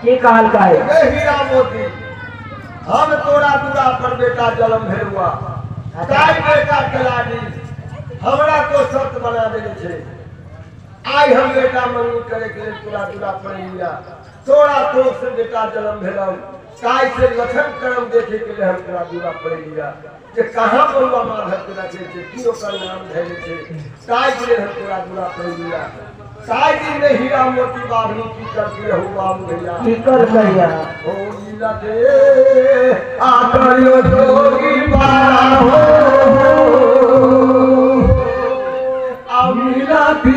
की कहलकै? हे हीरा मोती, हम तोरा दूरा पर बेटा जन्म भेल हुआ, ताहि बेटा के लागी हमरा तो शर्त बना देने छे। आइ हम बेटा मंगनी करे के लेल तोरा दूरा पर लिया, तोरा कोख से बेटा जन्म भेलौ, ताहि से लक्षण कर्म देखे के लिए हम तोरा दूरा पर लिया जे कहाँ बउआ माधव के रखे छे, की ओकर नाम धैले छे, ताहि के लेल हम तोरा दूरा पर लिया। ताहि दिन में हीरा मोती बाबू की करती रहू बाबू भैया, की करकैया? ओ लीला दे आ करियो जोगी पारा हो, आ मिला ती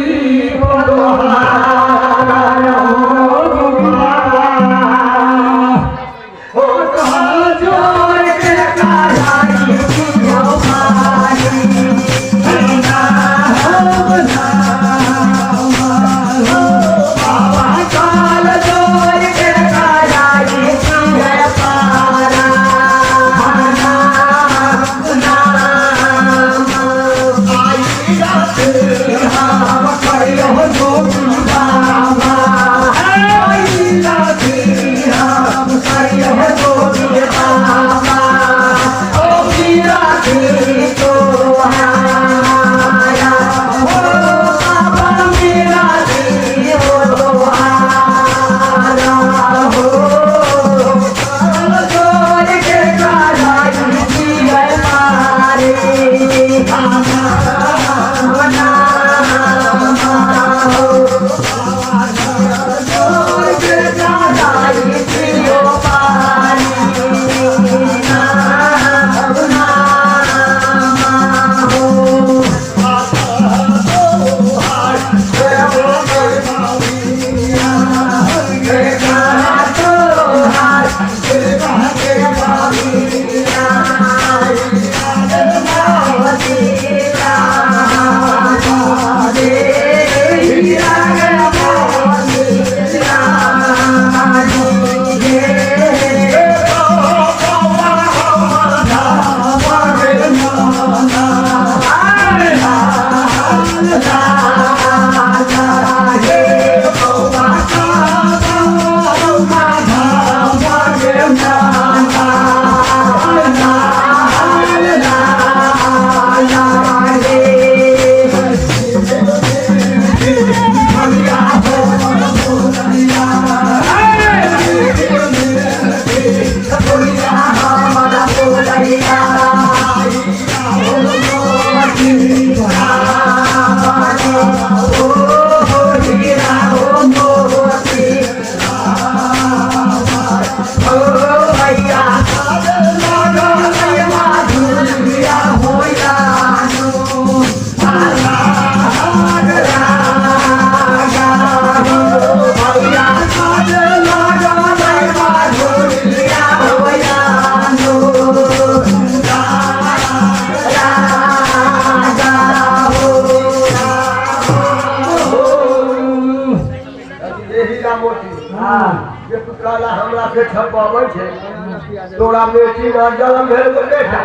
तोरा बेटी ना जन्म भेल बेटा,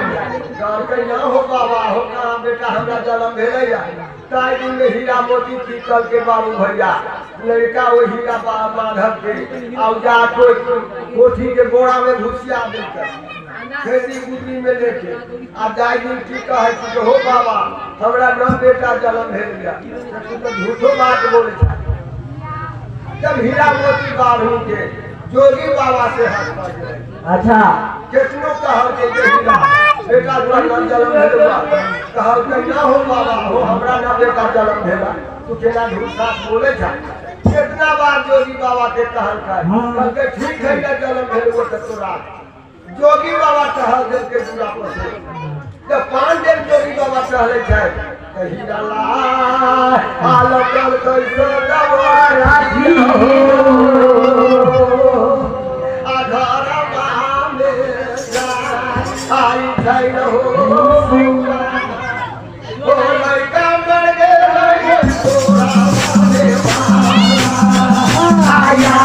कहलकै ना हो बाबा हो कहाँ बेटा हमरा जन्म भेलैया। ताहि दिन में हीरा मोती की कहलकै बाबू भैया लड़का ओ हीरा माधव के आ जा कोठी के बोरा में घुसिया देलकै, खेती गुदरी में लेके आ जाहि दिन की कहै छी हो बाबा हमरा न बेटा जन्म भेल या, तू तो झूठो बात बोलै छ। जब हीरा मोती बाबू के जोगी बाबा से हाथ पकड़े, अच्छा केतनो कहल के हीरा बेटा तोरा न जन्म भेलुआ। कहलकै ना हो बाबा हो हमरा ना बेटा जन्म भेला, तू केना झूठ साच बोले छा। कितना बार जोगी बाबा के कहलकै, कहलकै ठीक है ना जन्म भेलुआ त तोरा। जोगी बाबा टहल देल के दूरा पर से जब 5 दिन जोगी बाबा टहले छै त हीरा लाल आलम कैसे दवाई हो आई जाई हो ओ लड़का मर गेलै तोरा आया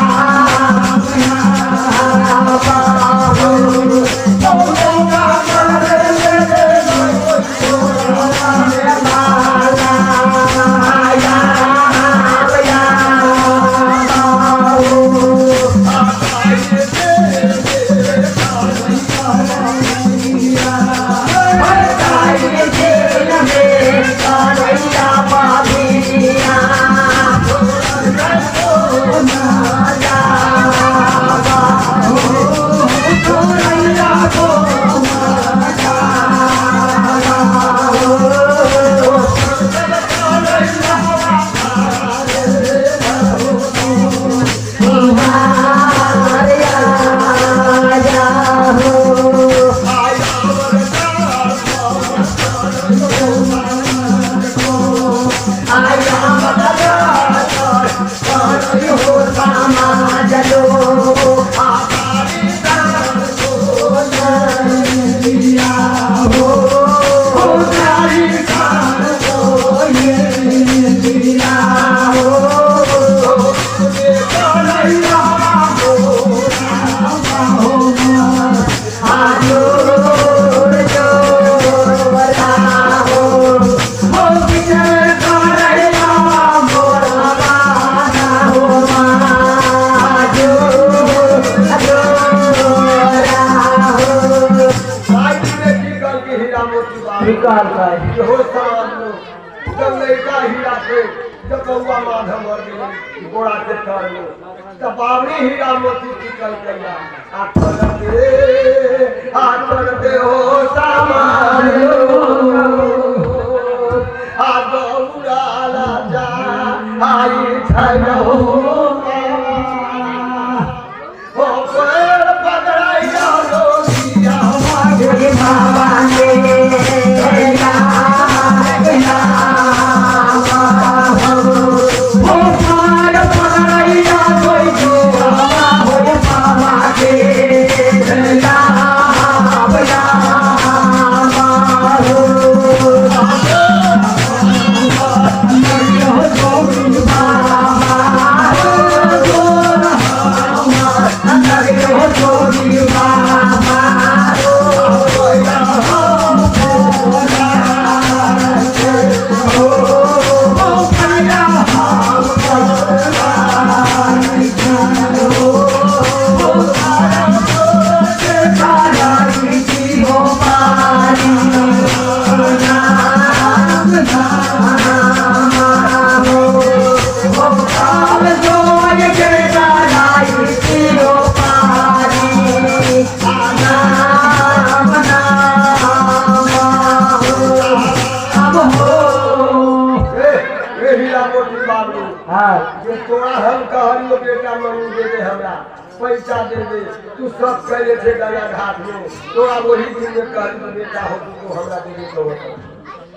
हीरा मोती टिकल गया आठल दे हो सामान आ गौरा राजा आई छै हो ओ पैर पकड़ाइया लोगिया बाबा तोरा हम कहलियो बेटा मनु दे दे हमरा पैसा दे दे, तू सब कैले छे गंगा घाट में, तोरा वही दिन में कहलियो बेटा हो तू हमरा दे दे तो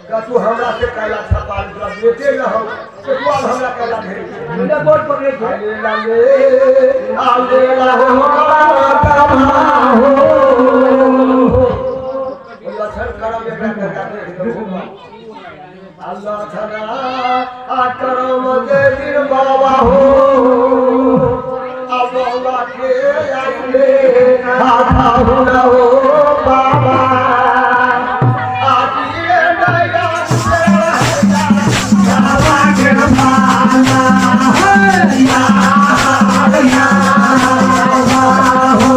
का तू हमरा से कैला छपा तोरा बेटे न हो तो तू अब हमरा कैला भेज मुझे बोर्ड पकड़े छे ले आ ले ला हो कमा हो लक्षण करम बेटा गंगा देख दो अल्लाह छना आ करम दे दिन बाबा हो अब बाबा के आइले आधा हो ना हो बाबा आदिए नया बाबा के माना या या हो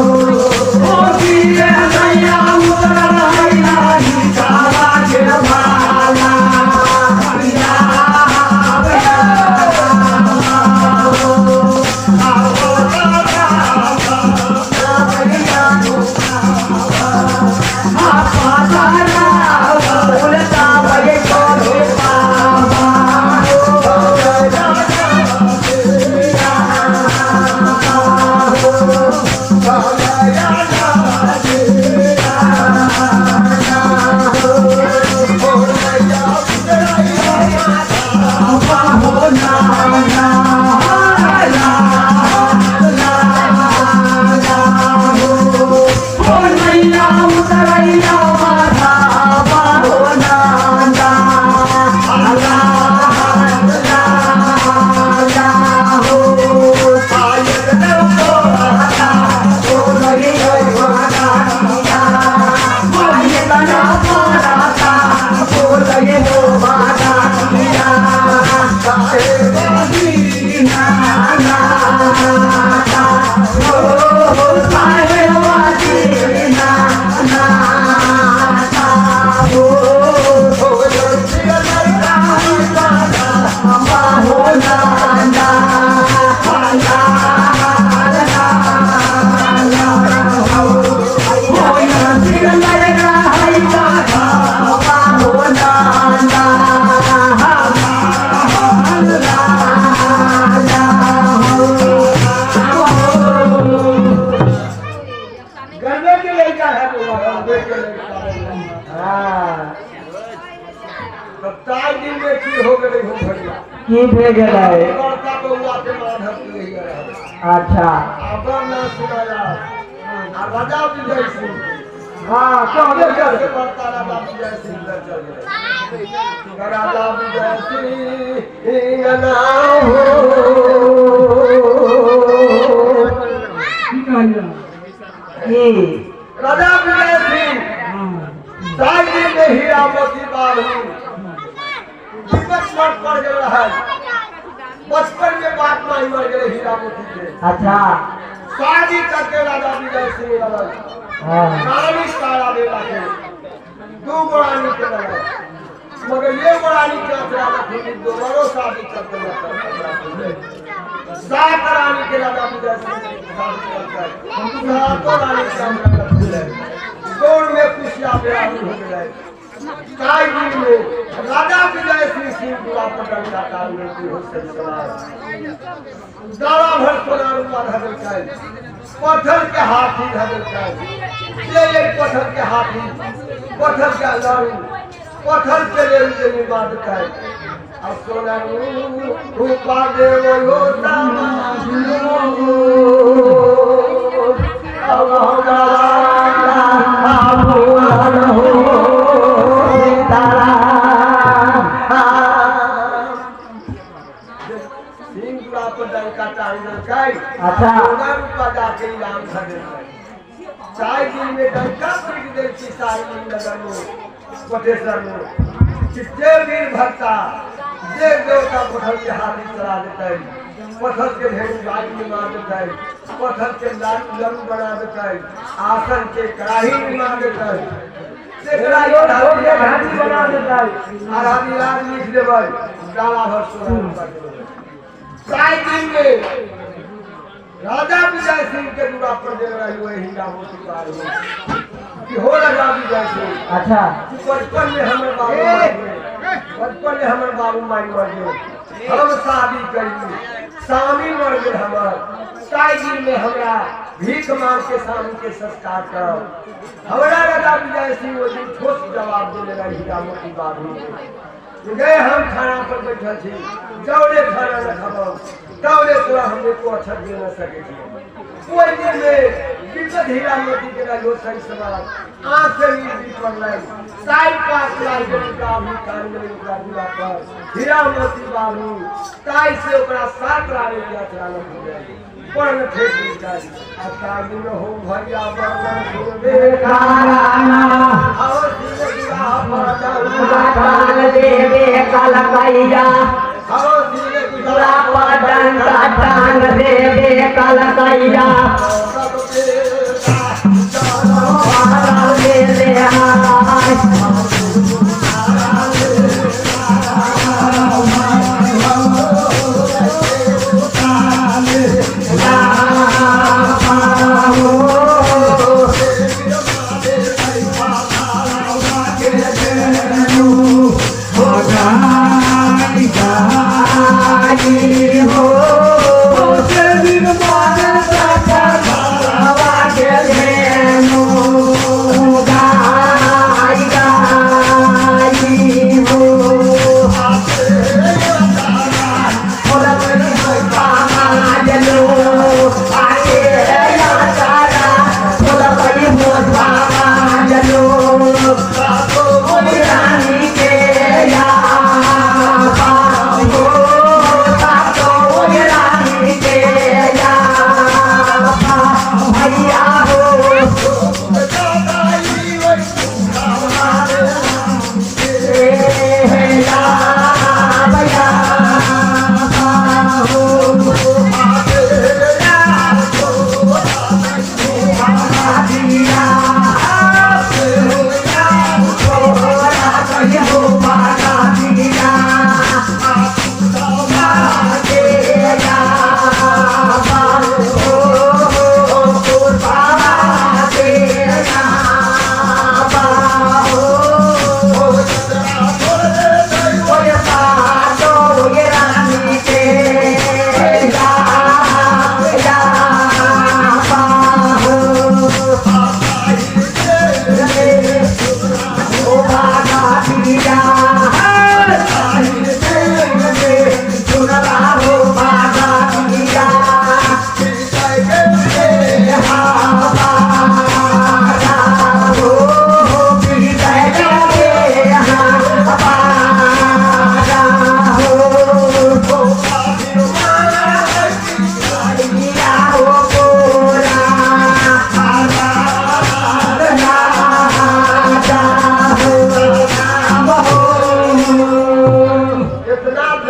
ओ दिए नया उतर आया बाबा के माना आ तब ताहि दिन में की हो गेलै हो भैया? की भे गेलै? बड़का बउआ के माधव के रहे। अच्छा। आबर ना सुनाया आ राजा विजय सिंह। हाँ, कहबे कर। से बड़का राजा विजय सिंह लग चल गेलै। राजा विजय सिंह ना हो। की कहलियै? की? राजा विजय सिंह ताहि दिन में हीरा मोती बाबू विपत मर पड़ गेल रहे। बचपन में बाप माई मर गेलै हीरा मोती के। अच्छा। शादी करके राजा विजय सिंह रहल। रानी तारा लेला के दू गो रानी के रहल, मगर ये गो रानी के अचरा लखुनी दोबारो शादी करके सात रानी के राजा विजय सिंह शादी करके सातों रानी के अचरा लखुनी दौड़ में खुशियां बेरानी हो गए। ताई दिन में राजा विजय सिंह सिंह पूरा पटल का काल में हो सही समाज दारा भर सोना रूपा धर देलकै, पत्थर के हाथी धर देलकै। ये एक पत्थर के हाथी, पत्थर के लाड़ू, पत्थर के लेरू के निर्माण देलकै आ सोना रूपा देवो अब हमरा हो सिंह दुरा पर डंका टांग देलकै। अच्छा। सोना रूपा जाके इनाम धर देलकै। चार दिन में डंका पीट दै छी सारी नगर में, कोटेश्वर में, कि जे वीर भक्ता जे देवता पत्थर के हाथी चला देतै, पत्थर के भेड़ू गाय में मार देतै, पत्थर के लाडू लड़ू बना देतै, आसन के कड़ाही में मार देतै, तेकरा के घाटी बना देतै। आधा दियाद लिख देबै, डाला भर सोना रूपा देबै। चार दिन में राजा विजय सिंह के दुरा पर जे रही वही हीरा मोती पार हो कि हो राजा विजय सिंह। अच्छा। कि बचपन में हमर बाबू मर गेल, बचपन में हमर बाबू माई मर गेल, हम शादी कैली, स्वामी मर गेल हमर, ताहि दिन में हमरा भीख मांग के स्वामी के संस्कार करब। हमरा राजा विजय सिंह ओहि दिन ठोस जवाब देने रही हीरा मोती बाबू के, गए हम खाना पर बैठल छी, जौरे खाना न खबौ तौरे तोरा हम एको अक्षर दे न सकै छी। ओहि दिन में विपद हीरा मोती के रहो सही समाज आँख से नीर भी पड़लै। 5.5 लाख के रुपया भी कान गेलै ओकरा दुरा पर हीरा मोती बाबू, ताहि से ओकरा 7 रानी के अचरा लग गेलै पर ठेक निकाली आ ताहि में हो भैया बर्तन सुनबे काराना आओ सिंह दुरा पर कान देवे कलकैया आओ सिंह दुरा पर डंका टांग देवे कलकैया देवे आय। हो।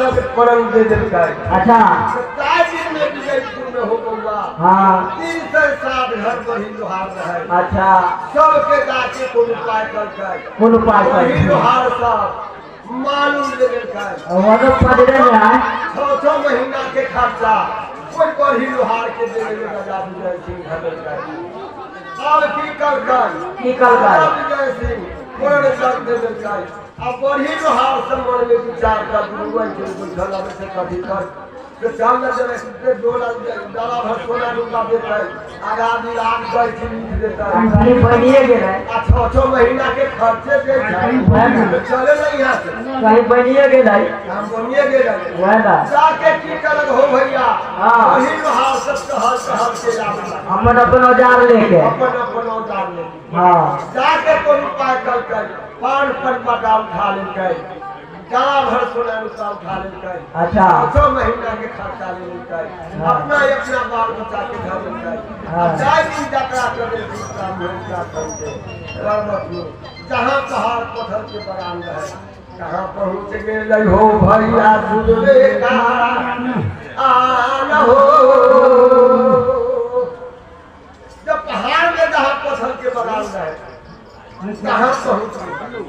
जग प्रण दे देलकै। अच्छा। ताहि दिन में विजयपुर में हो बउआ। हाँ। 307 घर बढ़ी लोहार रहे। अच्छा। सबके जाके कोन उपाय करकै। कोन उपाय बढ़ी करकै? लोहार सब मालूम दे देलकै। वो तो पजरे में है। 6-6 महीना के खर्चा कोई बढ़ी लोहार के दे देले राजा विजय सिंह धरलकै। आब की करकै? की करकै? राजा विजय सिंह कोन जग दे देलकै। आ बढ़ी लोहार सब मन में विचार कर दुनू के बुझल आबै छै कथी कर तो चल न देबै से डोला डाला भर सोना रुपा देतै, आगा विराग दै छै लिख देतै। कहीं बनिए गेलै। आ 6-6 महीना के खर्चे दै छै। तो चले न यहाँ से। कहीं बनिए गेलै। हम बनिए गेलै। वएह ना। जाके की करब हो भैया? हाँ। वही लोहार सब टहल टहल के आबै। अपन अपन औजार लेके। अपन अपन औजार लेके। हाँ। जाके कोन उपाय करकै, पान पर पटा उठा लेलकै, डाला भर सोना रुपा उठा लेलकै। अच्छा। 6 महीना के खर्चा ले लेलकै। हाँ। अपना अपना बाल बच्चा के घर लेलकै। हाँ। जाय दिन यात्रा करे करके पर्वत में जहाँ पहाड़ पत्थर के बगान रहे कहाँ पहुँच गेलै हो भैया सुनबे का आन हो। जब पहाड़ में जहाँ पत्थर के बगान रहे कहाँ पहुँच गेलै?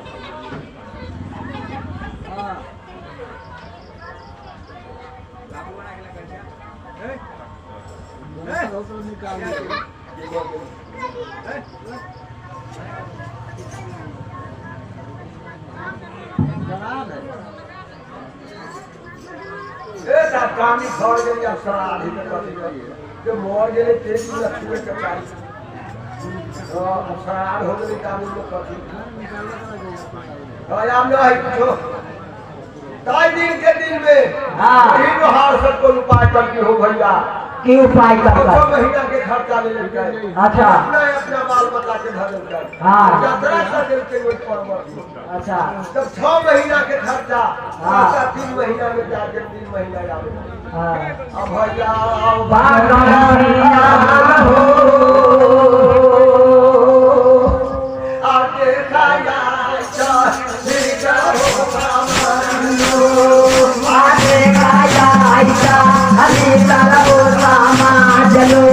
ए साहब कामी छोड़ गेली अब सराध ही कथी करिए जो मर गेलै तेज लक्ष्मी के चाही। हाँ, अब सराध हो गेलै कामी में कथी। हाँ, आब नहीं कुछो। ताई दिन के दिन में हाँ। वही लोहार सबको उपाय करके हो भैया। की उपाय करकै? 6 महीना के खर्चा ले लेलकै। अच्छा। अपना अपना बाल बच्चा के धर लेलकै। हाँ। यात्रा कर देलकै ओहि पर्वत में। अच्छा। जब 6 महीना के खर्चा, हाँ। खर्चा 3 महीना में जाके 3 महीना आवे। हाँ। अब भैया हो आगे खाया आगे खाया आइसा हली तारा रामा जलो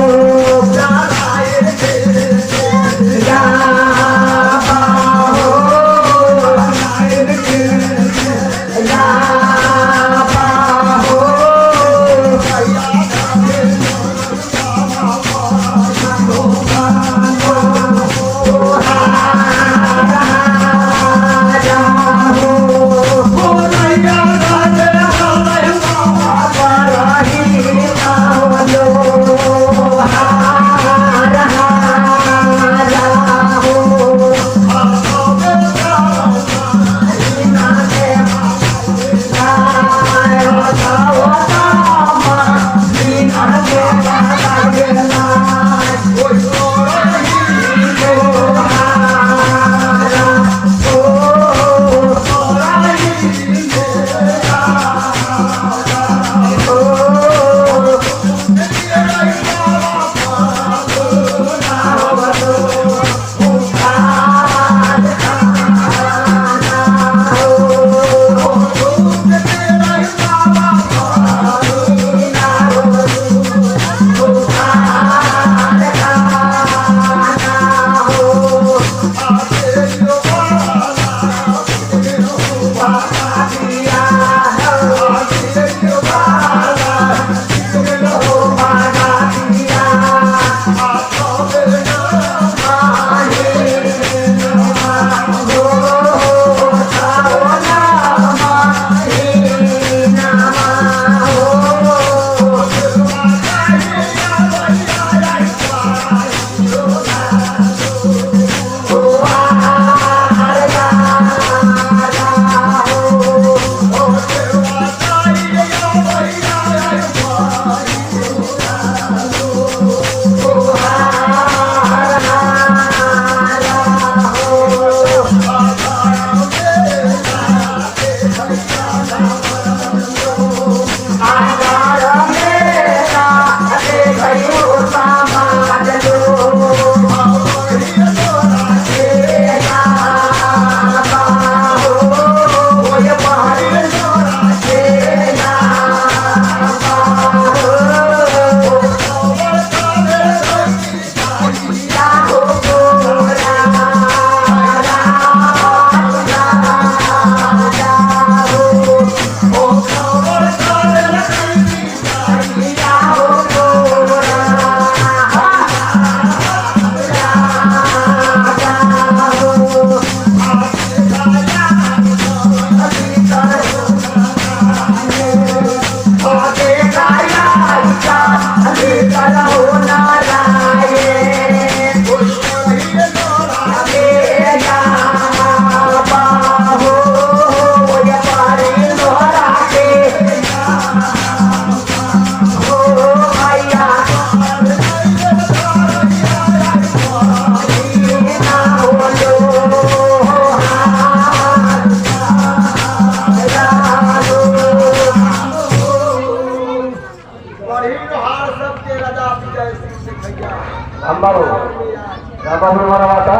बबुल मरवा का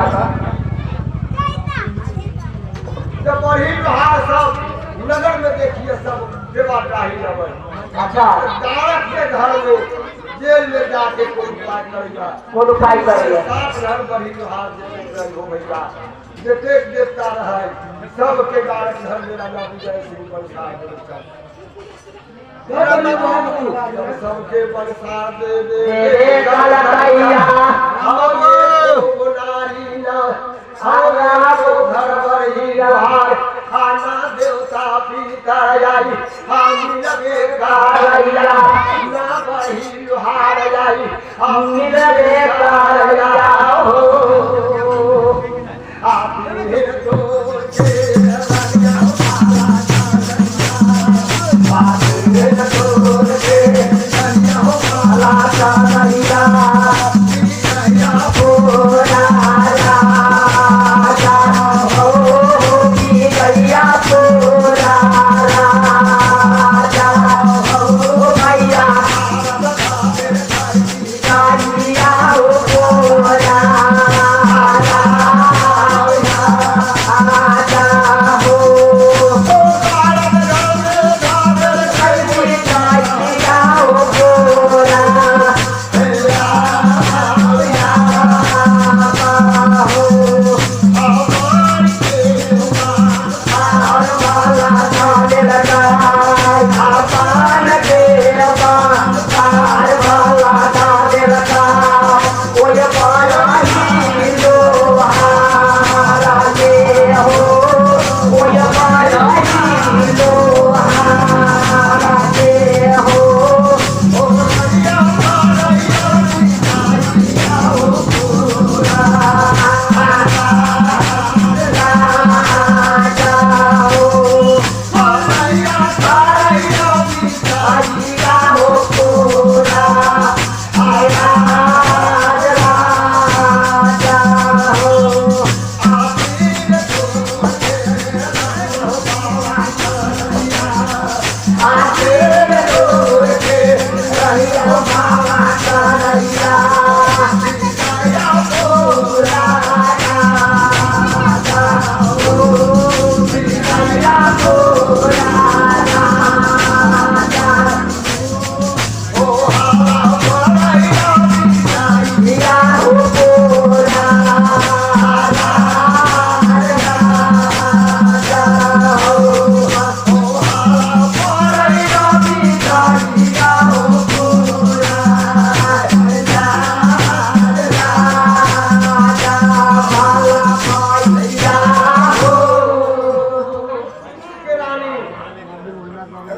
जब बढ़ी लोहार सब नगर में देखिए सब देवा टाही लगे। अच्छा। तारक के घर में जेल में जाके कोई उपाय करेगा? कौन उपाय करेगा? सात घर बढ़ी लोहार जेते हो भैया, जतेक देवता रहे सबके गारक घर में राजा विजय सिंह बरसा सबके बरसा दे दे खाना देवता पिता आई हम लगे कारैया ना बही लोहार आई हम लगे कारैया हो। आप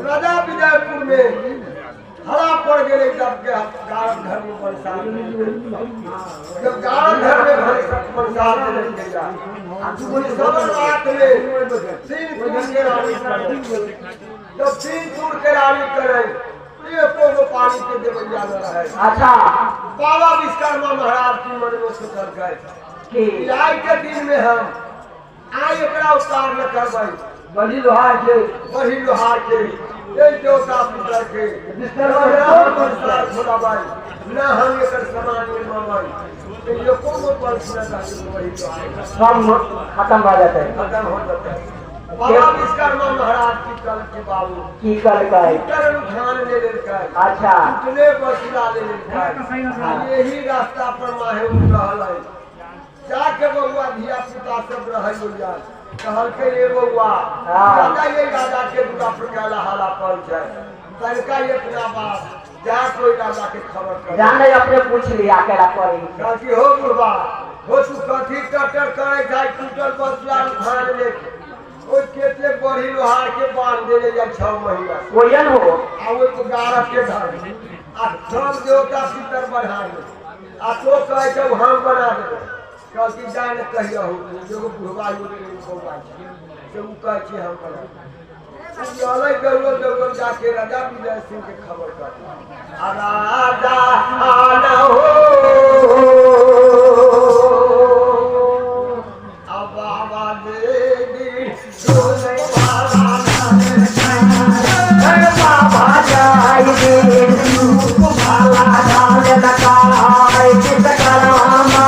राजा विजयपुर में हरा पड़ गए जब घर में बरसात, जब गारन घर में बरसात सब रात में तीन तुर के रानी करे, जब तीन तुर के रानी करे एको पानी के देवैया न रहे। अच्छा। बाबा विश्वकर्मा महाराज की मन में सोचल गए कि आइ के दिन में हम आइ एकरा उतार न करबै, बड़ी लोहार के, बड़ी लोहार के देवता पितर के न हम एकर सामान में ममई सब खत्म हो जाते हैं, खत्म हो जाते हैं। बाबा विश्वकर्मा महाराज की कल के बाबू की कल का उठान ले लेलकै। अच्छा। उतने बसुला ले लेलकै। यही रास्ता पर माहे उठ रहल है, जाके बउआ धिया पुता सब रहे कहलकै रे बउआ दादा ये राजा के दुआ पर कैला हाला पड़ जाए तनका इतना बात जा कोई राजा के खबर कर जाने अपने पूछ लिया केला करी कहती हो बुढ़वा हो तू कथी टटर करे जाय टूटल बसुला उठान ले ओइ केते बड़ी लोहार के बांध देले जाय 6 महीना कोयन हो आ ओइ को गारब के घर आ सब देवता पितर बढ़ा दे आ तो कहै छै हम बना देबै। कहलकै जाय ने कहियौ एगो बुढ़वा बौआ छै से उ कहै छै हम बना देबै। दौड़ल दौड़ल जाके राजा विजय सिंह के खबर कर आ राजा आना हो आ बाबा दे दी बाबा जाय दे बाला डाल लगाए चित करामा।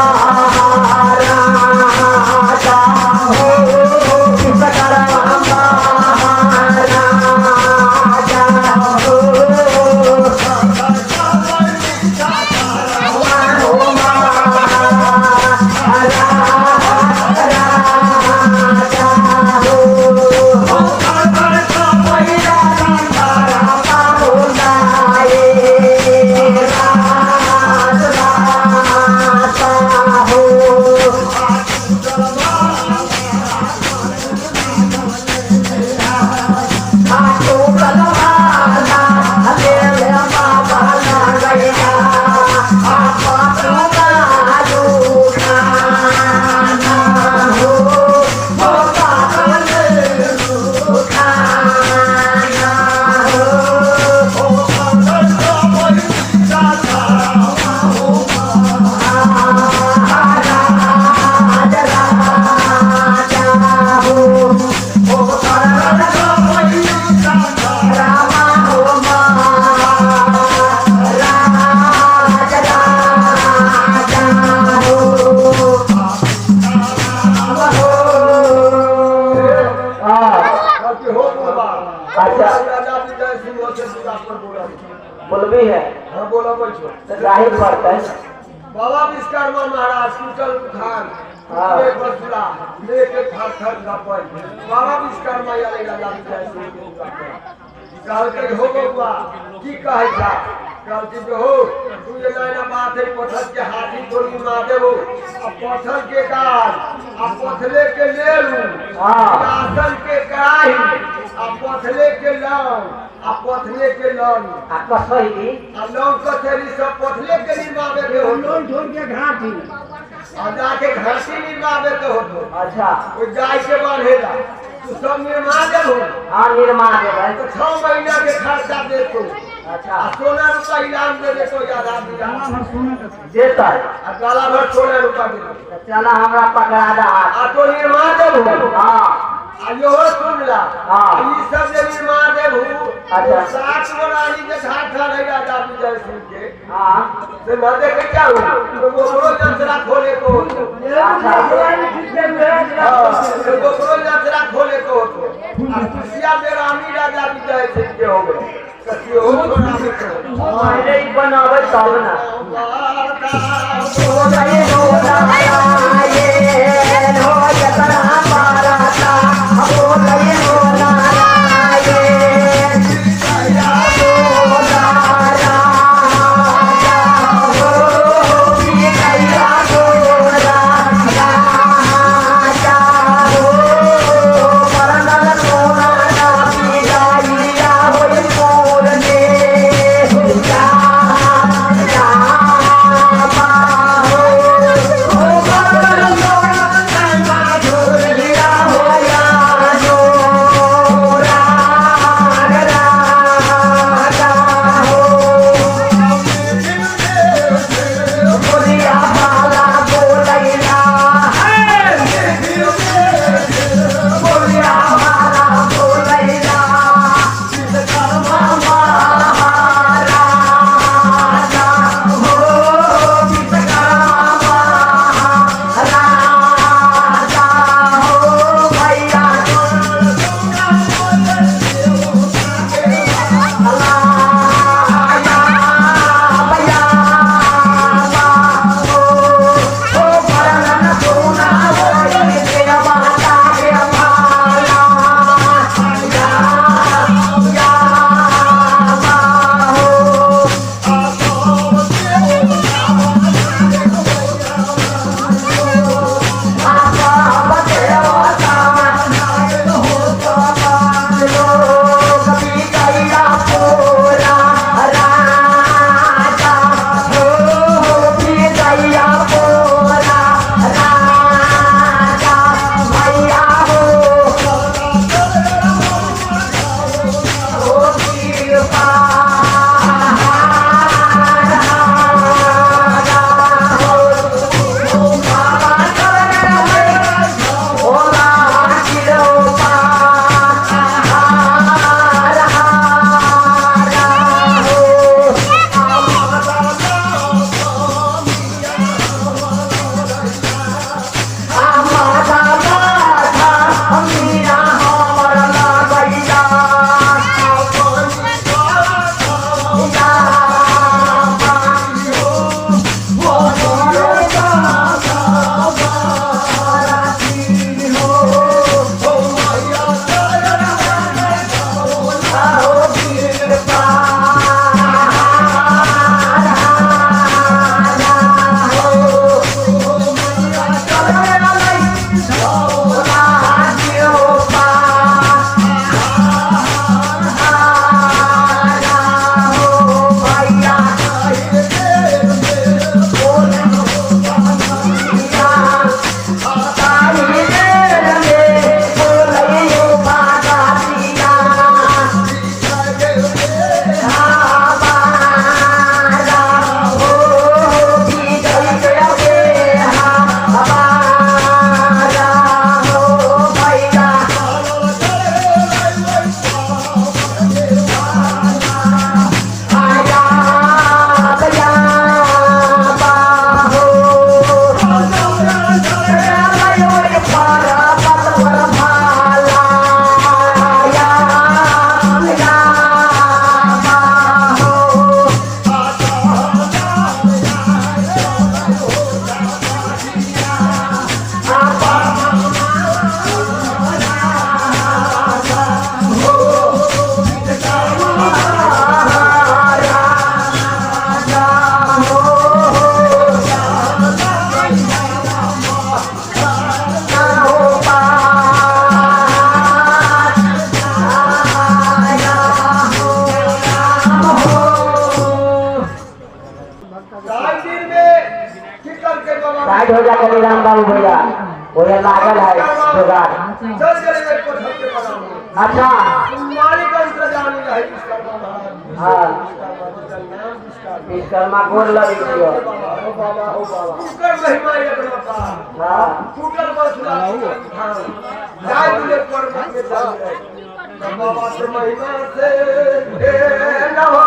कहलकै हो बाबा। अच्छा। राजा विजय सिंह के दुरा पर बोला। बोलबी है। हाँ बोलबै छो। तऽ जाहि पड़तै। बाबा विश्वकर्मा महाराज टूटल खान हाँ। एक बसुला लेके थर थर कपल बाबा विश्वकर्मा आले राजा विजय सिंह के दुरा पर। कहलकै हो बउआ की कहै छा? कहलकै जे हो तू एना एना बात है, पत्थर के हाथी गोली मार देबो आ पत्थर के गाल आ पथले के लेलू हाँ। राशन के कराही आ पथले के लौंग आ पथले के लौंग आ कसैली आ लौंग कचहरी सब पथले के निमावे के होतो। लोन ठोर के घाटी आ जाके घाटी निमावे के होतो। अच्छा। ओहि गाय के बांधेला तू सब निर्मा देबो। हाँ निर्माण देबै। तो 6 महीना के खर्चा देतो। अच्छा। आ सोना रुपा इनाम दे देतो आधा दिया। जेतै। आ गाला भर सोना रुपा दे देतो। तऽ चला हमरा पकड़ा दे हाथ। आ तो निर्मा देबो। हाँ। आ इहो सुन ला। हाँ। आ ई सब जे निर्मा देबू। अच्छा। 7 गो रानी के घाट रहे राजा विजय सिंह के। हाँ। से न देखे क्या हो तो ओकरो जंतरा खोले को होतो। अच्छा। हाँ, तो ओकरो जंतरा खोले को होतो। आ तुसिया में रानी राजा विजय सिंह के हो गए कसियो हो रानी के हो। पहिले ई बनाबै तब ना। Oh, है राम बाबू भैया ओहे लागल है जोगाड़। चल चले गए पत्थर के बनाने। अच्छा। मालिक अंतर्जामी रहे विश्वकर्मा महाराज। हाँ। विश्वकर्मा जी का नाम विश्वकर्मा। विश्वकर्मा गोर लगी छियो। हो बाबा हो बाबा। उनकर महिमा एक पार। हाँ। टूटल बसुरा जाय तुले पर्वत में चल गए। बाबा के महिमा से हे न हो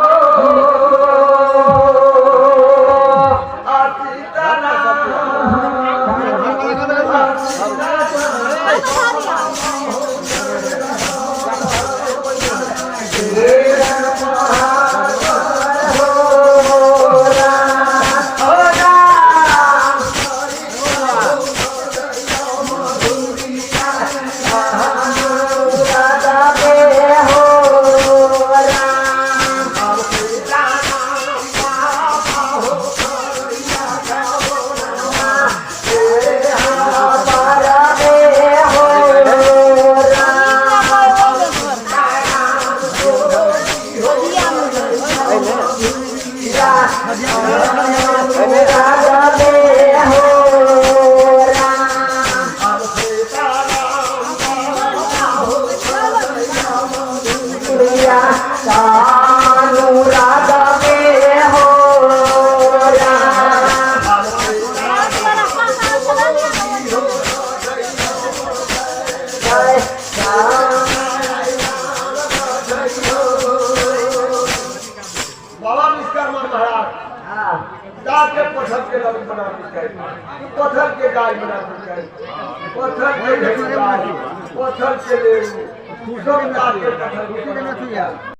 बाबा विश्वकर्मा महाराज के पत्थर के लव बना के पत्थर के गाय बना के पत्थर के पत्थर के ले सब के पत्थर के।